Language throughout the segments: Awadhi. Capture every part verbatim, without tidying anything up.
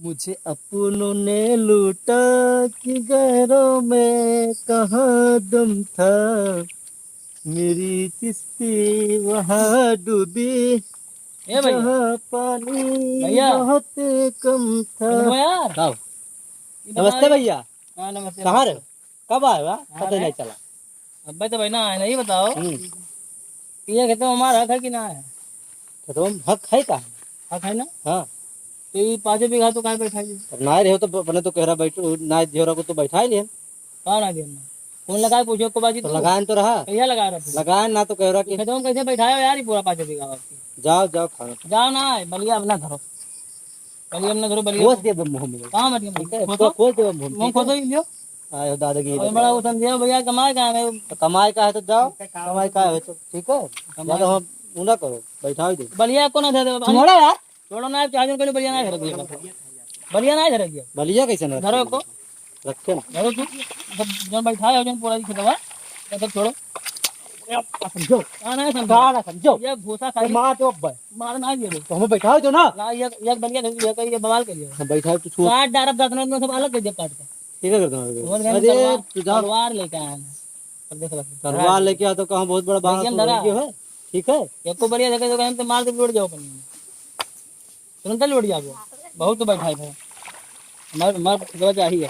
मुझे अपनों ने लूटा कि गैरों में कहाँ दम था, मेरी किश्ती वहाँ डूबी, ए भैया। जहाँ पानी भैया। बहुत कम था। सुनो यार। का हो? ये नमस्ते बताओ। भैया। हाँ, नमस्ते, कहाँ नमस्ते। रहे? कब आए बा? हाँ, पता रे। नहीं चला। अब्बे तो भाई ना आए ना, ये बताओ, हम्म। ये खेतवा हमार हक है कि ना है? खेतवा में हक है का? हक है ना? हाँ। तो ये पाँचों बीघा तो काहे बैठाई? अब ना रहे हो तो अपने तो केहरा बैठ, ना झोरा को तो बैठा ही लिहन। कहाँ ना दिया ना? फोन लगाए पूछो को बाजी तो तू। लगाए तो रहा। कहिया लगा रहा तू? लगाए ना तो केहरा तो की। खेतवा में कैसे बैठाया यार, ये पूरा पाँचों बीघा आपकी? जाओ, जाओ, खाओ। जाओ ना, बलिया अपना धरो। बलिया अपना धरो, बलिया। खोस दे बम मुँह में। कहाँ बलिया? ठीक है, खोसो। खोस दे बम मुँह, मुँह ठीक है? खोसो ही लियो। आयो दादागिरी अरे बता। बड़ा वो समझे भैया, कमाए का है? तो कमाए का है तो जाओ, कमाए का है तो, ठीक है? कमाए। ज्यादा हम उ ना करो, बैठाओ दे। बलिया को ना दे दे, छोड़ो यार। छोड़ो ना, चार जन के लिए बलिया ना धर दिया। बलिया ना धर दिया। बलिया कैसे ना धरो को? रखे ना। धरो तू, सब जन बैठाए हो जन पूरा ही खेतवा, तो सब छोड़ो। समझो। हाँ, ना समझो। का ना समझो? ये भूसा खाली। मार दो अब। मार ना ये लो। तो हमें बैठाओ दो ना। ना, ये, ये बलिया धर दिया, ये बवाल कर दिया। हम बैठाओ तो छोड़। काट डारब दस मिनट में सब अलग कर दिया काट के। ठीक है, करता हूँ। वो अरे, तलवार, तू जा। तलवार लेके आया है। अब देख लो। तलवार लेके आ तो कहाँ बहुत बड़ा बात भैया, हो धरा। गया है। ठीक है। एको बढ़िया जगह, जगह हम तो मार के लौट जाओ कहीं। तुरंत लौट जाओ। बहुत तो बैठा है भाई। हमार, हमार जगह चाहिए।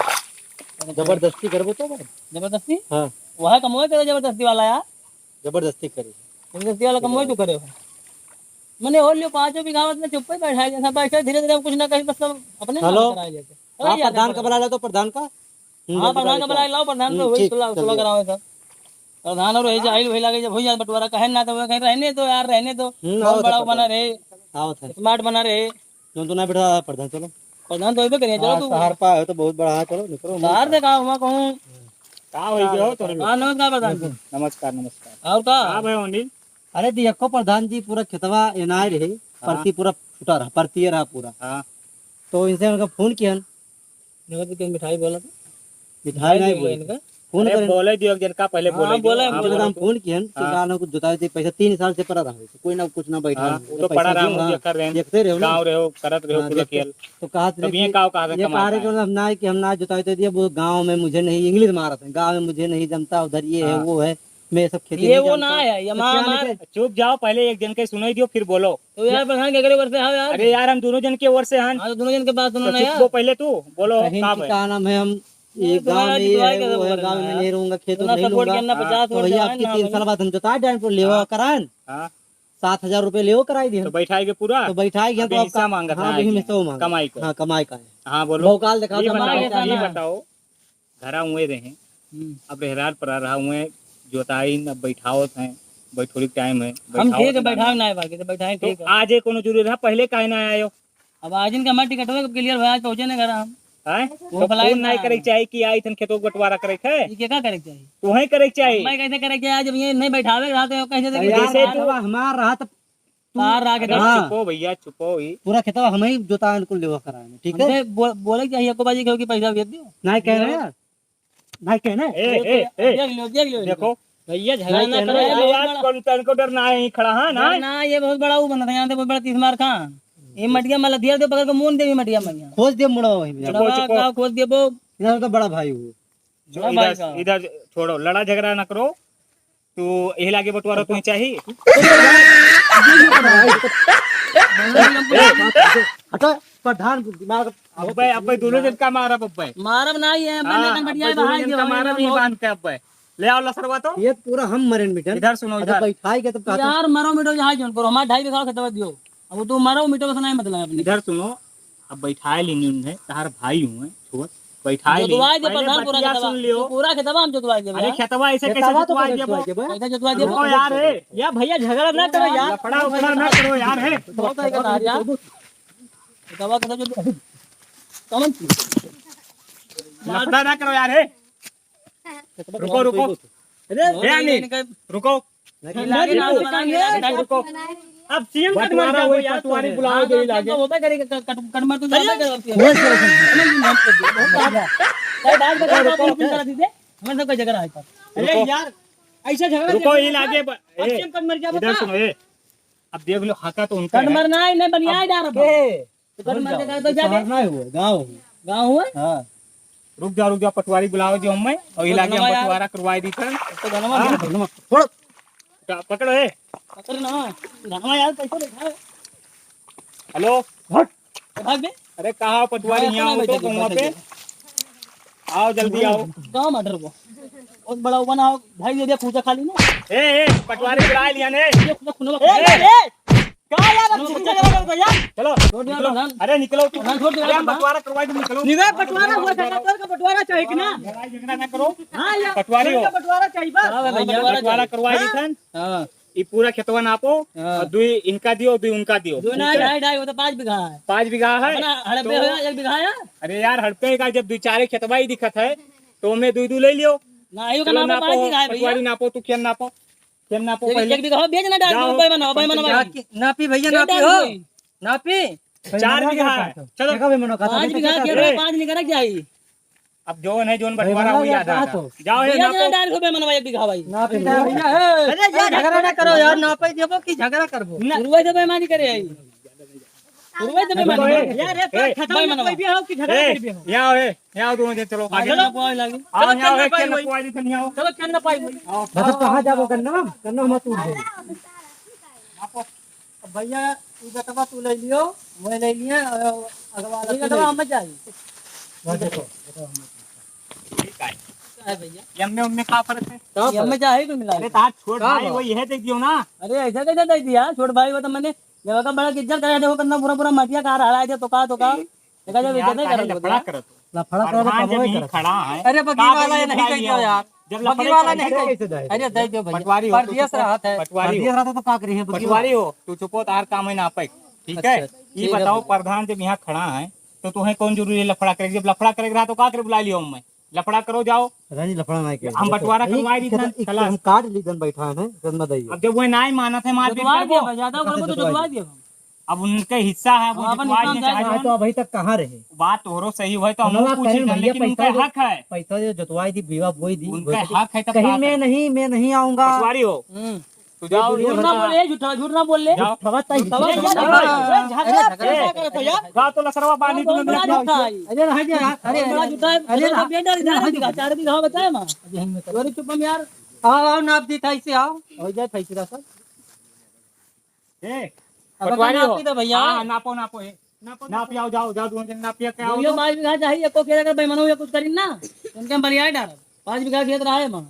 जबरदस्ती करबो तो भाई। जबरदस्ती? हाँ। वह कमवे करे जबरदस्ती वाला यार। जबरदस्ती करी। जबरदस्ती वाला कमवे तू करे हो। मने और लियो पाँचों बीघा में चुप्पे बैठा है, जैसा बैठे धीरे धीरे कुछ ना कहीं बस सब अपने हेलो। आप प्रधान का बुला लो तो प्रधान का। हम्म, हाँ, प्रधान का बुला लाओ, प्रधान को हम्म, वही ठीक, सुलह, सुलह करावे सब। प्रधान और वही जाहिल वही लागे, जब हो जाए बंटवारा, कहे ना तो वो कहे, "रहने दो यार, रहने दो, हम्म, बहुत बड़ा बना रहे, आवत है। Smart बना रहे।" जो तो ना बैठा प्रधान, चलो। प्रधान तो वही पे करिए, चलो हाँ, तू। शहर पा है तो बहुत बड़ा है, चलो निकलो, शहर से कहा हुआ कहूँ। का हो गया हो तोरे लोग? हाँ, नमस्कार प्रधान जी। नमस्कार, नमस्कार। और का? का भाई होनी? अरे, देखो प्रधान जी, पूरा खेतवा एनाय रहे, हाँ। परती पूरा फूटा रहा, परती रहा पूरा। हाँ। तो इनसे उनका फोन किया, देखो तो क्यों मिठाई बोला था? मिठाई नहीं बोले। इनका? फोन अरे करे। बोले दियो, एक जन का पहले हाँ, बोले दियो। बोले, हाँ, बोले। बोले। हम फोन किहन कि हाँ। गाना कुछ जोताई थी, पैसा तीन साल से पड़ा रहा है, कोई ना कुछ ना बैठा हाँ, है। वो तो पड़ा रहा, हाँ, मुझे कर रहे हैं, देखते रहे हो ना। गाँव रहे हो, करत रहे हो हाँ, पूरा देखते। खेल। तो कहा तब ये का कहा था ये कमाई कहा रहे का कि है? मतलब ना है कि हम ना जोताई दे दिया, वो गाँव में मुझे नहीं, English मारा था, "गाँव में मुझे नहीं जमता, उधर ये है, हाँ। वो है, मैं ये सब खेती ये नहीं वो जानता।" ना है, ये तो माँ क्या हमार लेके चुप जाओ, पहले एक जन के सुनाई दियो, फिर बोलो। तो यार, प्रधान के अगले वर्ष से आओ यार। अरे यार, हम दोनों जन के वर्ष से हन। हाँ, तो दोनों जन के पास सुनो तो ना चुप यार। वो पहले तू, बोलो, कहीं का कि भाई? क्या नाम है, हम ये तो गाँव मैं में ये है, वो है, गाँव में नहीं रहूंगा, खेत नहीं लूंगा। हाँ। तो भैया, आपकी तीन साल बाद हम जोता जाए, तो लेवा करान। हाँ। सात हजार रुपये लेवा कराई दिए। तो बैठाएगे पूरा? तो बैठाएगे, अब तो हिस्सा मांगत है, हाँ, वही हिस्सा मांगत। कमाई को। हाँ, कमाई का है। हाँ, बोलो। भौकाल दिखाओ, ये कमाई बताओ, का ये है। बताओ, घरा उहे रहे। हम्म। अब रेहरार परा रहा उहे, जोताई न बैठावत हैं, बैठोरी के time है, हम ठीक है, बैठावे ना है, बाकी तो बैठाए तो ठीक है। आज ये कोनो जरूरी रहा, पहले काहे ना आयो? अब आज इनका हमार टिकट हुआ, clear हुआ, आज पहुँचे ना घर हम। हैं? वो तो भलाई phone ना नहीं आया। करे के चाही कि आई थन खेतों के बंटवारा करे के है? ये क्या करे के चाही? तोहे करे के चाही। मैं कैसे करे के चाही? जब ये नहीं बैठावे रहा तो कैसे अरे यार, जैसे तू हमार रहा तो तू तार रहा के अरे हाँ। चुपो भैया, चुपो ही। पूरा खेतवा हम ही जोता इनको लेवा कराए, ठीक है? हमसे बो-, बोले चाहिए, को बाजी कहो कि पैसा भेज दियो। नहीं कह रहे हैं। नहीं कहने। ए, ए, ए, देख लो, देख लो। देखो। भैया, झगड़ा नहीं ना कहने। करो, ये आज बड़ा कौन तनको डर ना है, यहीं खड़ा है, ना? ना, ये बहुत बड़ा वो बनत है, यहाँ से बहुत बड़ा तीस मार खान। ये मटिया में लदिया दे, पकड़ के मुन देवी मटिया में यहाँ। खोज दे मुड़वा वहीं पे। चुपो, मुड़वा चुपो। का खोज दे वो। इधर तो बड़ा भाई हो। जो बड़ा भाई इधर, का। इधर छोड़ो, लड़ा झगड़ा ना करो। तो यही लागे बंटवारा तुम्हें चाहिए? हटा, प्रधान दिमाग। अब्बे, अब्बे दोनों जन का मारब अब्बे। मारब ना ये, अब्बे हाँ, ना कन बटिया अब्बे दोनों भाई जन के का मारब, ये बहुत बांध के अब्बे। ले आओ लसरवा तो। ये पूरा हम मरे मिटन। इधर सुनो, अच्छा, इधर। बैठाई के तब कहा यार, मरो मिटो, जहाँ जोन करो, हमार ढाई बीघा खेतवा दियो। अब तू मरो मिटो, बस नहीं मतलब अपने। इधर सुनो, अब बैठाए लेनी उन्हें, तार भाई हुए, छोड़, बैठाए लेनी। जोतवाए दे पहले प्रधान पूरा बतिया खेतवा। सुन लियो। तू पूरा खेतवा हम जोतवाए देबे अरे यार। खेतवा ऐसे कैसे खेतवा तो जोतवाए कैसे देबो? जोतवाए देबे? कैसे जोतवाए देबो? रुको यार, ए, या भैया झगड़ा ना करो यार। लफड़ा उफड़ा ना करो यार, ए। बहुत है यार। खेतवा कैसे जोत-, कौन चीज? लफड़ा ना करो यार, ए। रुको, रुको। अरे, ए, अनिल, इनका रुको। नहीं, लागे ना, रुको। लागे ना। रुको। अब सीएम कट मार बंटवारा जाओ वही यार, पटवारी तो बुलाओ हाँ, जो तो लागे। तो होबे करे, कट, कट, कट मार तो जाबे करे। अरे, बात बता, कौन कौन करा दीजिए? हमें सबका झगड़ा है पर। अरे रुको। यार, ऐसा झगड़ा रुको, ये लागे, अब ए, सीएम कट मर जाबे इधर का? सुनो, ए। अब देख लो, हाका तो उनका कट है। मरना है, नहीं बनिया अब डाल रहा। तो कल मर के कहा तो जाबे? शहर ना हुआ, गाँव हुआ। गाँव हुआ? हाँ। रुक जा, रुक जा, पटवारी बुलाओ जो हमें, और तो इलाके हम धनवा यार। बंटवारा करवाई दी कर। तो धनवा हाँ। दे। धनवा, छोड़। का, पकड़ो, ए। पकड़ ना, धनवा यार, कैसे देखा है? हेलो। हट। भाग बे। अरे, कहाँ हो पटवारी? हाँ, यहाँ आओ तो, गाँव पे। आओ, जल्दी आओ। गाँव में डर को। बहुत बड़ा हुआ ना, भाई, ये देख, पूजा खाली ना। ए, ए, पटवारी बुला लिया ने। ये खुदा खुनवा ए, ए, ए। का यार, अब झगड़ा कर दो यार। चलो, छोड़ दे निकलो। यार, प्रधान। अरे निकलो तू। प्रधान, छोड़ दे अरे यार, हम प्रधान। बंटवारा करवाई दे, निकलो। निकलो, बंटवारा हुआ था, सत्तर का बंटवारा चाहिए कि ना? लड़ाई झगड़ा ना करो। हाँ यार, पटवारी हो। बंटवारा चाहिए बस। हाँ, बंटवारा करवाई दी थन। हाँ। ये पूरा खेतवा नापो हाँ। और दुई इनका दियो, दुई उनका दियो। दो ना, ढाई, ढाई, वो तो पाँच बीघा है। पाँच बीघा है? अपना हड़प्पे तो हो, एक बीघा है? अरे यार, हड़प्पे का जब दुई चारे खेतवा ही दिखत है, तो मैं दुई, दुई ले लियो। ना, आयु का चलो नापो, नापो, पाँच बीघा है भैया। पटवारी नापो, तू क्या नापो? केम नापो एक, पहले। एक बीघा हो, बेच ना डाल जाओ। दो, भाई बनाओ, भाई बनाओ, भाई। नापी, नापी भैया, ये नापी डाल हो। दो। नापी। चार बीघा है। चलो। देखो भाई मनो, पाँच बीघा के ए। पाँच निकल जाई। अब जोन है, जोन भाई बंटवारा बनाओ हुई यार, आधा कहाँ आधा। तो? जाओ, ये भैया नापो। डाल दो, भाई बनाओ, एक बीघा भाई। नापी भैया, भैया, ए। अरे यार, झगड़ा ना करो यार, नापे देबो कि झगड़ा करबो? ना। रुआ दे बेईमानी करे आई। रुआ दे बेईमानी करे। यार, ए, ए, खतम भाई ना मनवा। कोई भी हो कि झगड़ा ए, कर भी हो। यहाँ आओ, ए। यहाँ आओ दोनों जन, चलो, हाँ, आगे। चलो। आओ, चलो, यहाँ आओ, चल ना पाई वही। चल ना पाई वही। आओ। मतलब कहाँ जाबो गन्ना? गन्ना हम तोड़ दे। अब भैया, ई गतवा तू ले लियो, मैं ले लिया, और अगवा ई गतवा हम जाई। वाह, देखो, देखो हम। ठीक है। का है भैया? एमे ओमे का फर्क है? का फर्क? एमे जा है कोई मिला अरे, है? तार छोट का भाई, बात? वो यह देख दियो ना। अरे, ऐसा कैसे दे दिया? छोट भाई, वो तो मैंने जब का बड़ा इज्जत करे, देखो, कितना पूरा, पूरा मटिया का रहा है, तो का, तो का। देखा जाए, तुम यार इज्जत नहीं काहे करत लफड़ा होता। करत हो? लफड़ा करत प्रधान जब कबो ही करत। खड़ा है, अरे, बगी का वाला बोलिए ये नहीं भाई कह दियो हो? यार। जब बगी लफड़े वाला करत नहीं हो, कह कैसे दे? अरे, दे दो भैया। पटवारी हो, तू परदेस चुप हो। रहत है। पटवारी हो। परदेस रहत है तो का करिए, बगी पटवारी वाला। हो, तू चुप हो, तार काम है ना पे। ठीक अच्छा, है? अच्छा, ये ठीक है बताओ, भैया। प्रधान जब यहाँ खड़ा है, तो तुम्हें कौन जरूरी है लफड़ा करे? जब लफड़ा करे रहा, तो का करे बुला लियो मैं? लफड़ा करो, जाओ। रानी लफड़ा ना के। हम बंटवारा ये करवा दी इतना था, इतना खलास। हम काट ली, जन बैठा है, जन बताइए। अब जब वो नाई मानत है, मारपीट जोतवा करबो। दिया, ज्यादा करबो तो जोतवा दिया। अब उनके हिस्सा है, वो हम अपन जोतवा हिस्सा दिए में चाहे जाए। जौन। तो अभी तक कहाँ रहे? बात तोहरो सही हुए तो हम हमला पूछी करें था, भैया, लेकिन पैसा उनका जो, हक है। पैसा जो जोतवाई दी, बीवा बोई दी, उनका बोई दी। हक है, तब कहीं कहा मैं करें। नहीं, मैं नहीं आऊंगा। पटवारी हो। हम्म। तू जाओ, झूठ ना बोले, झूठा, झूठ ना बोल ले। जाओ। झूठा बताइए। झूठा बोल ले। अरे, झगड़ा, झगड़ा करत हो यार। जा तो लसरवा बांधी बहुत बड़ा झूठा है। अरे, रह जा यार। अरे, बहुत बड़ा झूठा है। अरे, अरे, रह जा। चार बीघा बताए माँ। अरे, हम बताओ। अरे, चुप हम यार। आओ, आओ, नाप दी था इसे, आओ। हो जाए था इसे, सर। ए, अब पटवारी अपन हो। नाप ही दे भैया। हाँ, नापो, नापो, ए। नापो, नाप नापो। आओ, जाओ, जाओ, दोनों जन नाप के आओ भैया, तो। पाँच बीघा चाहिए, एको केरा का बेमनो या कुछ करीन ना, उनके हम बरियार डालब। पाँच बीघा खेत रहा है माँ।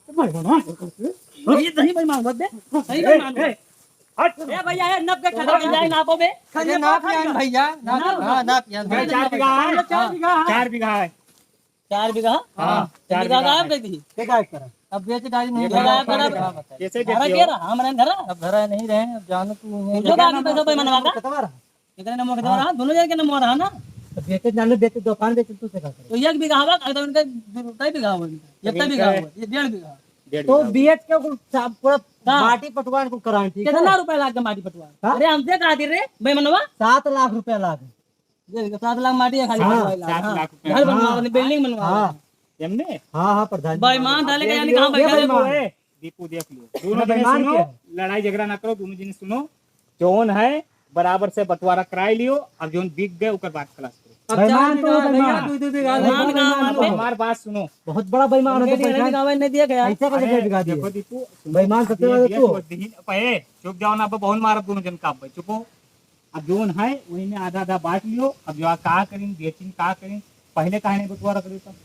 भाई, भाई, भाई। ये नहीं भाई, मान मत दे। सही ए, भाई, मान ए, दे। हट। ए भैया, ए, नप के खड़ा हो जाए, नापो बे। अरे, नाप यार भैया, नाप, नाप। हाँ, नाप यार। भाई, चार बीघा है। चार बीघा है। चार बीघा है। चार बीघा? हाँ, हाँ, चार चार बीघा बीघा गायब है। कर दी। के गायब करा? अब बेच डाली नहीं, ये गायब करा। कैसे धारा बेच के दियो? रहा, हम रहन धरा। अब धरा नहीं रहे, अब जानो तू उन्हें। जो बाकी पैसा पे मनवा का? कितना रहा? इतने नमो के द्वारा, हाँ। दोनों जन के नमो रहा ना। तो बेचे जाने, बेचे, दुकान बेचे, तू से का करे? तो एक बीघा हवा, अगर उनके दो, ढाई बीघा हुआ इनका। एक बीघा हुआ, ये डेढ़ बीघा। डेढ़ तो बीघा। बीएच के कुल सा-, पूरा का? माटी पटवान कुल कराएं, ठीक है? कितना रुपया लाग गया माटी पटवान? हाँ? अरे हमसे कहा दे रे, बेमनवा? सात लाख रुपया लाग। ये देखो, सात लाख माटी है खाली हाँ, पटवाई लाग। सात हाँ। लाख रुपया। घर बनवा, हाँ। अपनी बिल्डिंग बनवा। हाँ। एमने? हाँ, हाँ, प्रधान जी। बेईमान था, लेकिन यानी कहाँ ये बैठा है? बेईमान। ए, दीपू देख लियो। दोनों जने बेईमान सुनो, क्या है? लड़ाई झगड़ा ना करो, दोनों जने सुनो। जौन है, बराबर से बंटवारा कराई लियो, अब जौन बिक गए, ओकर बात खलास करो। अब बेईमान चार तो बीघा, बेईमान। भैया, दू, दू बीघा बेईमान, ले। बेईमान, बेईमान। हमार बात सुनो। बहुत बड़ा बेईमान हो उनके तो लिए बेईमान। नहीं दिया गया। ऐसे कैसे अरे, दे दिखा दिए? देखो दीपू, सुनो, बेईमान सबसे ये ज्यादा ये तू। छोड़ दीजिए। अब, ए, चुप जाओ ना, अब बहुत मारब दोनों जन का, अब चुप हो। अब जौन है, वही में आधा आधा बांट लियो। अब जो का करीन, बेचिन का करीन, पहले काहे नहीं बंटवारा करे तब?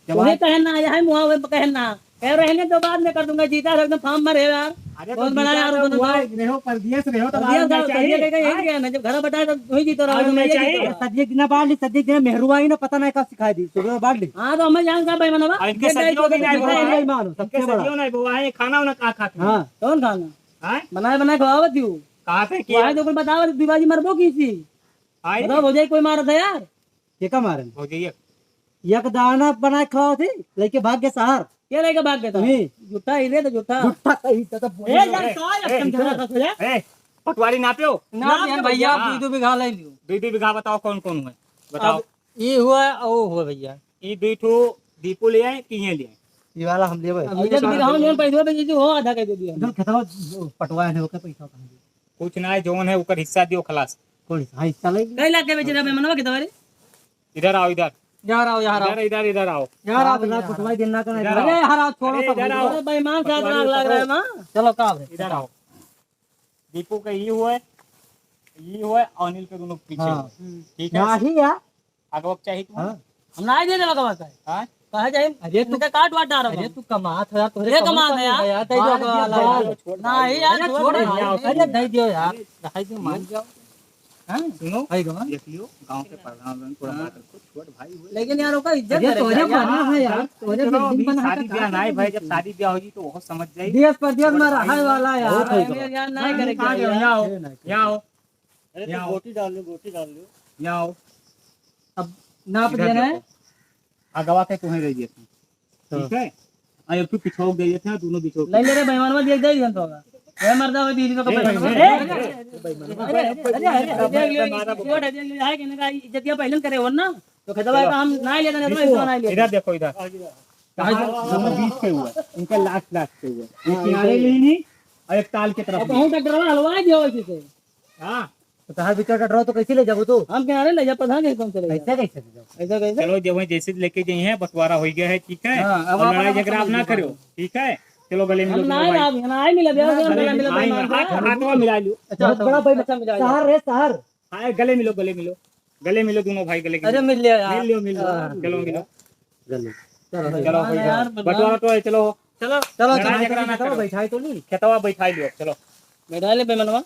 जब उन्हें आज कहना आया है, मुआ में कहना। कह रहे हैं तो बाद में कर दूंगा, जीता रहो, एकदम फार्म में रहे यार। अरे तो बहुत बड़ा जीता यार, रहो, वो तो हुआ, रहो, परदेश रहो, तो परदेश बाद में रहो, चाहिए। परदेश का यही हाँ? कहना, जब घर बटाए तो वही जीतो रहो, बाद में मैं चाहिए। जीतो रहो। सदिये गिना बांट ली, सदिये गिना मेहरू आई ना, पता नहीं कब सिखाई दी, सुबह बांट ली। हाँ, तो हमें जान का भाई मनवा। अब इनके ये सदियों नहीं, में नहीं नहीं, बोला है। नहीं मानो, सबसे इनके बड़ा। सदियों नहीं बोला है, खाना उन्हें कहाँ खाते हैं? हाँ। कौन खाना? हाँ? बनाए बनाए खवावत ही हो। कहाँ से किया? वहाँ तो कोई बतावत, दीवाजी मरबो की थी। हाँ, ये बताओ, भौजाई कोई मारत है यार? के का मारन? भौजाई। एक दाना बनाए खाओ थे, लेके भाग गए शहर। के लेके भाग गए था? तुम्ही। झूठा ही रे तो झूठा। झूठा कही तो, तो ए, यार, ए, का है, ए, तुम झगड़ा करते हो यार? ए, पटवारी नाप्यो? ना, ना, ना, भैया, हाँ। दू, दू बीघा ले लियो। दू, दू बीघा बताओ कौन कौन हुए? बताओ। अब ये हुआ, वो हुआ भैया। ये दू ठो दीपू ले आए कि ये ले आए? ये वाला हम लेवे। अब ये बीघा हम जोन पैसा दे दीजिए, वो आधा कर दे दिया। जो खेतवा पटवा है, ओके पैसा कहाँ दे? कुछ ना है, जौन है ओकर हिस्सा दियो, खलास। कौन सा? हाँ, इसका नहीं। कई लाख के बेच रहे बेईमानवा के दवाई? इधर आओ, इधर। इधर आओ, यहाँ आओ। इधर, इधर, इधर आओ। यहाँ आओ, यहाँ कुछ भाई दिन ना करना इधर इधर। आओ। अरे, यहाँ आओ, छोड़ो अरे, सब। इधर आओ। अरे, बेईमान से हाथ पटवारी लाग, लाग रहा है, माँ। चलो, का है? इधर आओ। दीपू के ई हुए, ई हुए, और अनिल के दोनों पीछे हाँ। हुए। ठीक है? नहीं यार। अगवा चाहिए तुम्हें? हाँ। हम ना दे देबा, कमा का है? हाँ? कहाँ जाए? अरे तू इनका काट वाट ना रहो। अरे तू कमात हो यार, तोहरे ये कमर कमात पर है यार। यार, दे दो, बाल अगवा दे वाला। दो, छोड़। नहीं यार, अरे छोड़ छोड़ ना। यार। अरे दे दियो यार, दहाई दियो, मान जाओ। हाँ? सुनो, भाई गवा। देख लियो, गाँव के प्रधान लोगन को हाँ। बात रखो, छोट भाई हुए। लेकिन यार, ओका इज्जत अरे करे तोरे यार। बना है यार, हाँ, तोरे चलो, building अभी बना शादी के ब्याह कहाँ ना है भाई, जब करेगी? शादी ब्याह होगी तो वो समझ जाएगी। देश परदेश में छोट भाई रहे हुए। वाला यार। बहुत है यार, यार, ना भाई, करे कहाँ के गए? यार। यहाँ आओ, यहाँ आओ। अरे तो यहाँ आओ। गोटी डाल लो, गोटी डाल लो। यहाँ आओ। अब नाप इधर देना है। देखो। अगवा के तुम्हें रह गए थे। हाँ। ठीक है? आ, एक ठो पिछोक दे देते हैं, दोनों पिछोक। ले ले रे, बेईमानवा, देख, देख, देख, होगा। ए, मर्दा, वो बीड़ी को ए, पकड़। ए, ए, ए, अरे, अरे, अरे, अरे, देख लियो, छोड़, देख लियो, है कि नहीं, इज्जतिया पहले करे हो ना, तो खेतवा चलो। का हम ना लेते, नहीं, इसको, इतना ना लेते। इधर देखो, इधर। कहाँ दोनों बीच के हुए, इनका लास्ट, लास्ट के हुए। एक हाँ, किनारे सही है। लेनी और एक ताल की तरफ अब लेनी। हम डॉक्टर हलवा दियो इसी से। हाँ। तो तहार बिचवा डटराव तो कैसे ले जाबो तू? हम किनारे ले जा, प्रधान के कौन से ले जा? कैसे, कैसे ले जाबो? ऐसा कैसे? चलो, जब वहीं जैसे लेके जाइए, बंटवारा हो गया है, ठीक है? हाँ, अब और आप लड़ाई आराम से झगड़ा आप ना मिल करो, जाओ। ठीक है? चलो, गले हम मिलो, ना दोनों भाई। ना, ना मिल गया, गले हम मिल गया, मिल गया, हाथ, हाथ में मिला लियो। अच्छा, बहुत बड़ा भाई, अच्छा, मिला लियो। शहर रे, शहर। हाँ, गले मिलो, गले मिलो, गले मिलो दोनों भाई, गले अरे, मिलो। मिल लिया यार। मिल लियो, मिल लियो। हाँ। चलो, मिलो। चलो, चलो, हाँ, कोई यार, बात। बंटवारा तो है, चलो। चलो, चलो, लड़ाई चलो, झगड़ा ना चलो, करो। बैठाई तो ली। खेतवा बैठाई लियो, चलो। बैठाई ले बेमनवा,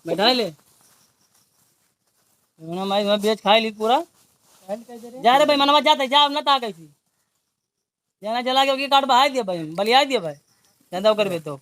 बैठाई ले। बेमनवा माई, मैं बेच खाई ली पूरा। जा रे बेमनवा, जा, जा, अब ना ता कैसी। जाना चला के ओके काट बहाई दिया भाई, बलियाई दिया भाई। धंधा करबे तो।